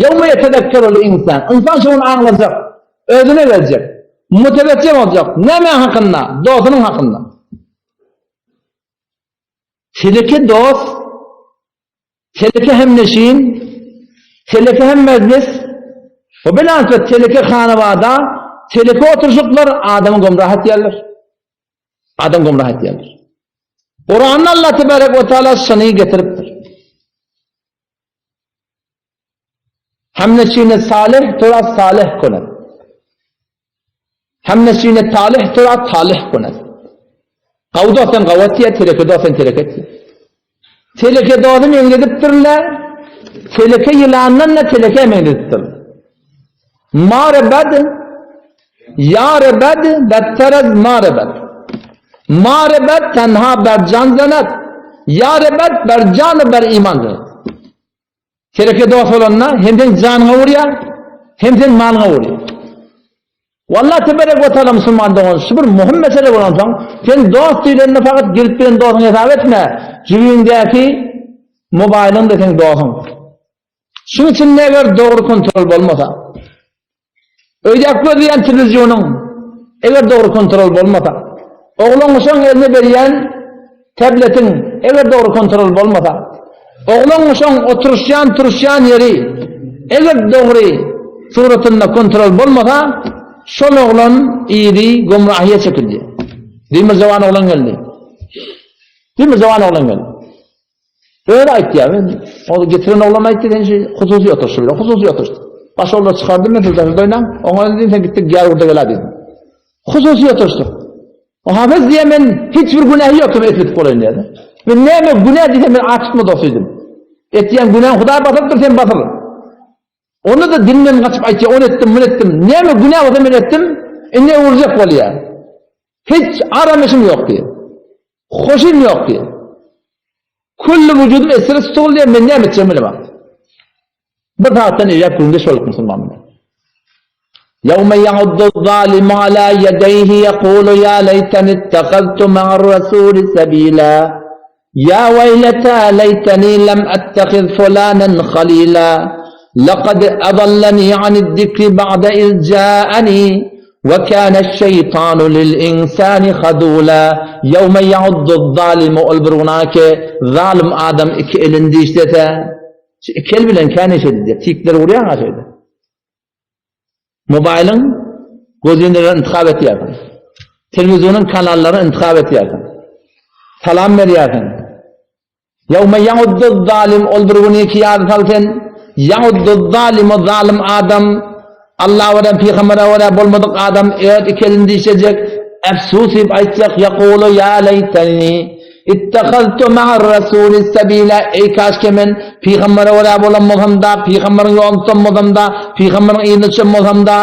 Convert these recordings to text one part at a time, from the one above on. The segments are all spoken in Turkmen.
Ýewme ýetezekkerul insan. Ynsan şu gün aňlajak, özüne geljek, mütewejjih boljak. Nämäň hakynda? Dostunyň hakynda. Teleke dost, teleke hemneşin, teleke hem mejlis, we bilansa teleke hanawada, teleke oturyşyklar adamy gümrah etýärler. Adam gümrah etýärler. Kuranda Allah tebarek we taala şuny getiripdir. Hemneşine salih tura salih kunet. Hemneşine talih tura talih kunet. Gawy dostan gawy etýär, teleke dostan teleke etýär. Teleke dosty meňzedipdirler, teleke ýylandan da teleke meňzedipdirler. Mare bed, ýare bed, betterez mare bed. Mare bed tenha ber jan zenet, ýare bed ber jan ber iman zenet. Teleke dost bolanda hem seň janyňa urýar, hem seň malyňa urýar. Wallah teberek we taala musulman dogan şu bir muhim mesele bolansoň, sen dost diýlende fakat gelip bilen dostuňy hesap etme, jübiňdäki mobaýlyň-da seň dostuň. Şuň içinde eger dogry kontrol bolmasa, öýdäki gözleýän telewizionyň eger dogry kontrol bolmasa, oglan-uşagyň eline berýän tabletiň eger dogry kontrol bolmasa, oglan-uşagyň oturyşýan, turuşýan ýeri eger dogry suratynda kontrol bolmasa, şol oglan yzy gümrahyýa çekildi. Diýip bir jawan oglan geldi. Diýip bir jawan oglan geldi. Özi aýtýar, men ol getiren oglan aýtdy, sen şu hususy oturyşy bilen, hususy oturyşdy. Baş oglan çykardym men siz daşarda oýnaň, oňa diýdim sen gitdik gel burada gel diýdim. Hususy oturyşdy. O hafez diýe men hiç bir günähi ýok kim etip bolaýyn diýdi. Men näme günä diýsem men aç tutma dosty diýdim. Etýän günäň Hudaý basypdyr sen basyr. Onda da dinden gaçyp aýtýar, ony etdim, muny etdim. Näme günä bolsa men etdim, indi öwürjek bolýar. Hiç arameşim ýok diýýär. Hoşum ýok diýýär. Külli wujudym esire tutuldy diýýär, men näme etjegimi bilemok. Bir sagatdan eýläk gürrüňdeş bolduk musulman bilen. Ýewme ýa'uddu zalimu ala ýedeýhi ýekulu ýa leýteni ittehaztu ma'ar rasuli sebila. Ýa weýleta leýteni lem ettehiz fulanen halila. Lekad adallani anid-zikri ba'de iz ja'ani. We kâneş-şeýtanu lil-insâni hazûlâ, Ýewme ýa'udduz-zâlimu ol bir günäki zalym adam iki elini dişlese, şu iki el bilen kän iş edilýär, tikler urýaň-a şeýle. Mobaýlyň gözüňden intihap etýärsiň. Telewizionyň kanallaryny intihap etýärsiň. Salam berýärsiň. Ýewme ýa'udduz-zalim ol bir güni ki ýada sal sen, ýa'udduz-zalimu zalym adam, Alla görä, pygambere görä bolmadyk adam öz iki elini dişlejek, efsus diýip aýtjak, ýekulu ýa leýteni ittehaztu ma'ar-rasuli sebila, eý kaşke men pygambere görä bolan bolsamda, pygamberiň ýoluny tutan bolsamda, pygamberiň yzyna düşen bolsamda,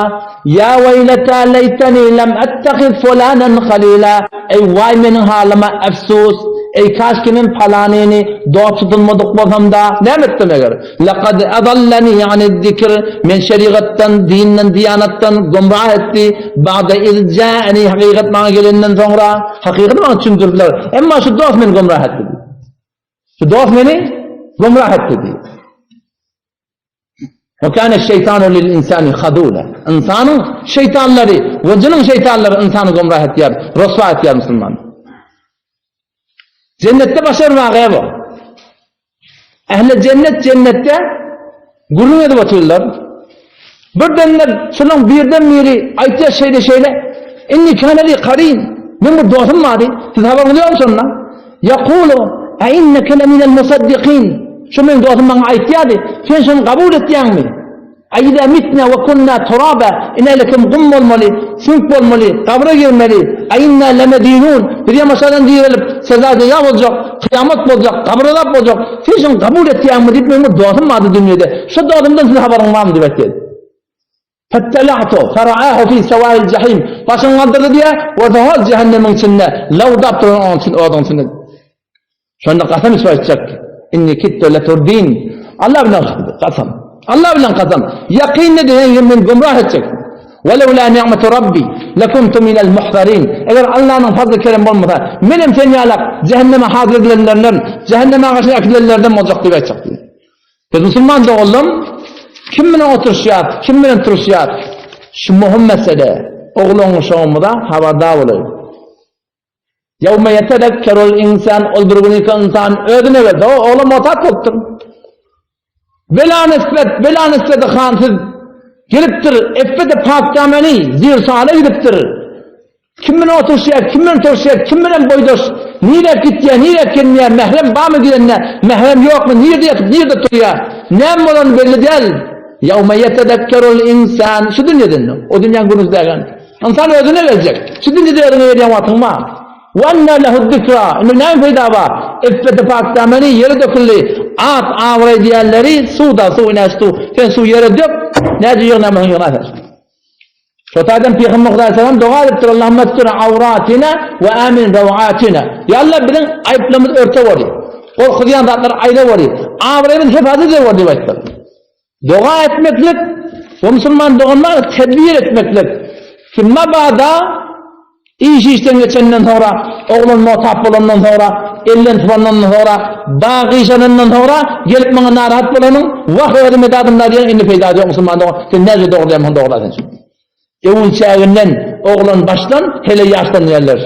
ýa weýleta leýteni lem ettehiz fulanen halila, eý waý meniň halyma efsus, Eý, kaşki men palanyny dost tutunmadyk bolsam-da, näme etsem eger? Lekad adallani aniz-zikr, men şerigatdan, dinden, diýanatdan gümrah etdi, ba'de iz ja'ani, hakykat maňa gelenden soňra, hakykaty maňa düşündirdiler, emma şu dost meni gümrah etdi diýdi. Şu dost meni gümrah etdi diýdi. Ve kâne şeytanu lil insani hadûle. Ynsanyň şeytanlary we jynyň şeytanlary ynsany gümrah etýär, roswa etýär musulman. Cennetde başar waka bu. Ähli cennet cennetde gürrüň edip otyrlar. Birden de şunuň birden biri aýtýar şeýle şeýle. Inni kana li karin. Men bir dostum bardy. Siz habaryňyz ýokmy şondan? Ýekulu, A inneke leminel musaddikin. Şu meniň dostum maňa aýtýardy, sen şony kabul etýäňmi? A iza mitna we kunna turaba, ine kim gum bolmaly, süňk bolmaly, gabra girmeli, a inna lemedinun, biz ýamaşadan direlip, seza jeza boljak, kyýamat boljak, gabyr azap boljak, sen şony kabul etýäňmi diýip meniň bir dostum bardy dünýede, şo dostumdan siziň habaryň barmy diýip aýtýardy. Fettela'tu, fera'ahu fi sewâil jahim. Başyny galdyrdy diýýär, görse hol jähennemiň içinde, lawdap duran onuň üçin oduň içinde. Şonda kasam içip aýtjak, Inni kittu leturdin. Allah bilen kasam. Allah bilen kasam. Ýakynda diýen men gümrah etjek. Welewlâ ni'metu Rabbi lekuntu minel muhzarin. Eger Allanyň fazly keremi bolmasa, menem sen ýalak jähenneme hazyr edilenlerden, jähenneme agaçyna äkidilenlerden boljak diýip aýtjak diýýär. Biz musulman doganlarym. Kim bilen oturyşýas, kim bilen turuşýas? Şu möhüm mesele. Oglan-uşagymyza habardar bolaýyk. Ýewme ýetezekkerul insan, ol bir gün ki ynsan özüne gelse, o oglan motat bolupdyr. Bela nisbet, bela nisbeti hansyz gelipdir, epbede pakdameni zir sala gidipdir. Kim bilen oturyşýar, kim bilen turuşýar, kim bilen boýdaş, nirä gitýär, nirä gelmeýär, mährem barmy gidende, mährem ýokmy, nirde ýatyp, nirde turýar, näme bolany belli däl. Ýewme ýetezekkerul insan, şu dünýeden, o dünýäň günüsi däl. Ynsan özüne geljek. Şu dünýede özüňe gelýän wagtyň bar. Ve enne lehu'z-zikra, indi näme peýda bar? Iffeti pakdameni ýere döküldi. At, abraý diýenleri suw-da, suw ine suw. Sen suw ýere dök, näce ýygnamasaň ýygna sen. Şo taýdan Pygamber Hudaý salam doga edipdir, Allahümme estur awratina we amin rawatina. Ýa Allah biziň aýyplarymyzy örte bor diýip. Gorkuzýan zatlary aýra bor diýip. Abraýymyzy hefazat ede bor diýip aýtdyr. Doga etmeklik we musulman doganlara tedbir etmeklik ki mabada iş işden geçenden soňra, oglan notap bolandan soňra, elden tupandan soňra, dag gyşanandan soňra gelip maňa narahat bolanyň, wah özüm edadym da diýen indi peýdasy ýok musulman dogan, sen näce dogurlaýan dogurla sen. Öwül çäginden oglan başlan, hele ýaşdan diýerler.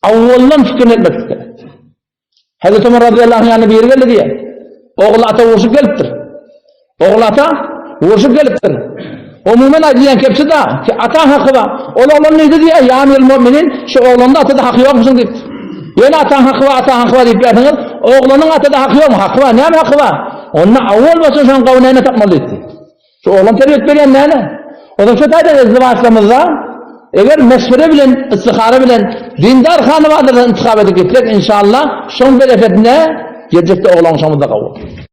Awwaldan fikir etmek ister. Hazreti Ömer razyýallahu anh ýanyna biri geldi diýýär. Ogul ata urşup gelipdir. Ogul ata urşup gelipdir. Umuman aýdylýan kepsi da ki ata haky bar. Ol oglan diýdi diýýär, ýa amirul mu'minin, şu oglanda atada haky ýokmuşyň diýipdir. Ýöne ataň haky bar, ataň haky bar diýip ýörseňiz, oglanyň atada haky ýokmy? Haky bar. Näme haky bar? Onda awwal başda şoň gawy näme tapmaly diýipdir. Şu oglan terbiýet berýän näme? Ozal şu taýdan ezdiwaçlarymyzda eger meşwere bilen, istihara bilen dindar hanybalardan intihap edip gitsek, inşallah şoň bereketine geljekde oglan-uşagymyz-da gawy bolar.